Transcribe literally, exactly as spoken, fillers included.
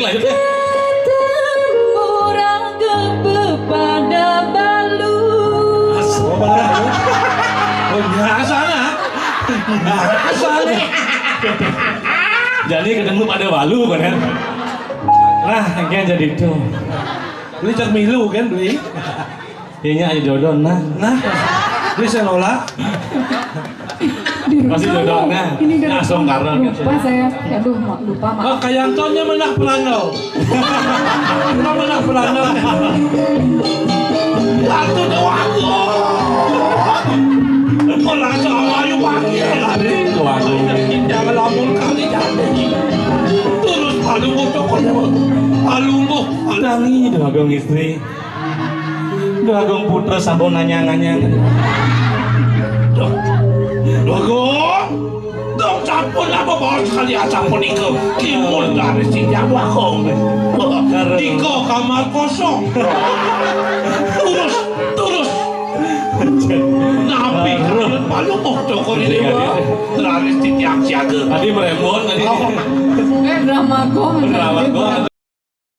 Lanjut ya. Ketemu raga bepada balu. Oh, biasa lah. Biasa nih. Jadi ketemu pada balu kan ya. Nah, engke jadi itu. Beli cek milu kan, beli. Ini aja jodoh nah. Nah, beli selola. Masih jodoh nah. Ini udah Nah, lupa, songkaran kan. Lupa saya. Aduh, ma- lupa, Oh, maaf. kayantonya menah pelando. Kayanto menah pelando. Ratu Dewagung. Merasa ayu panggil lari. Waduh. Jangan lamun kali jadi. Terus palu bocok. Palu bocok. Tangi Dewagung istri. Dewagung putra sampun nanya-nanya. Dewagung. Dong sampun apa baru sekali aja punika. Timun dari sini Dewagung. Tiga kamar kosong. Terus, terus. Nabi kalian palu mau cokor ini mah. Laris di tiang siaga. Tadi meremon tadi. Oh, Eh, drama gong. Drama gong.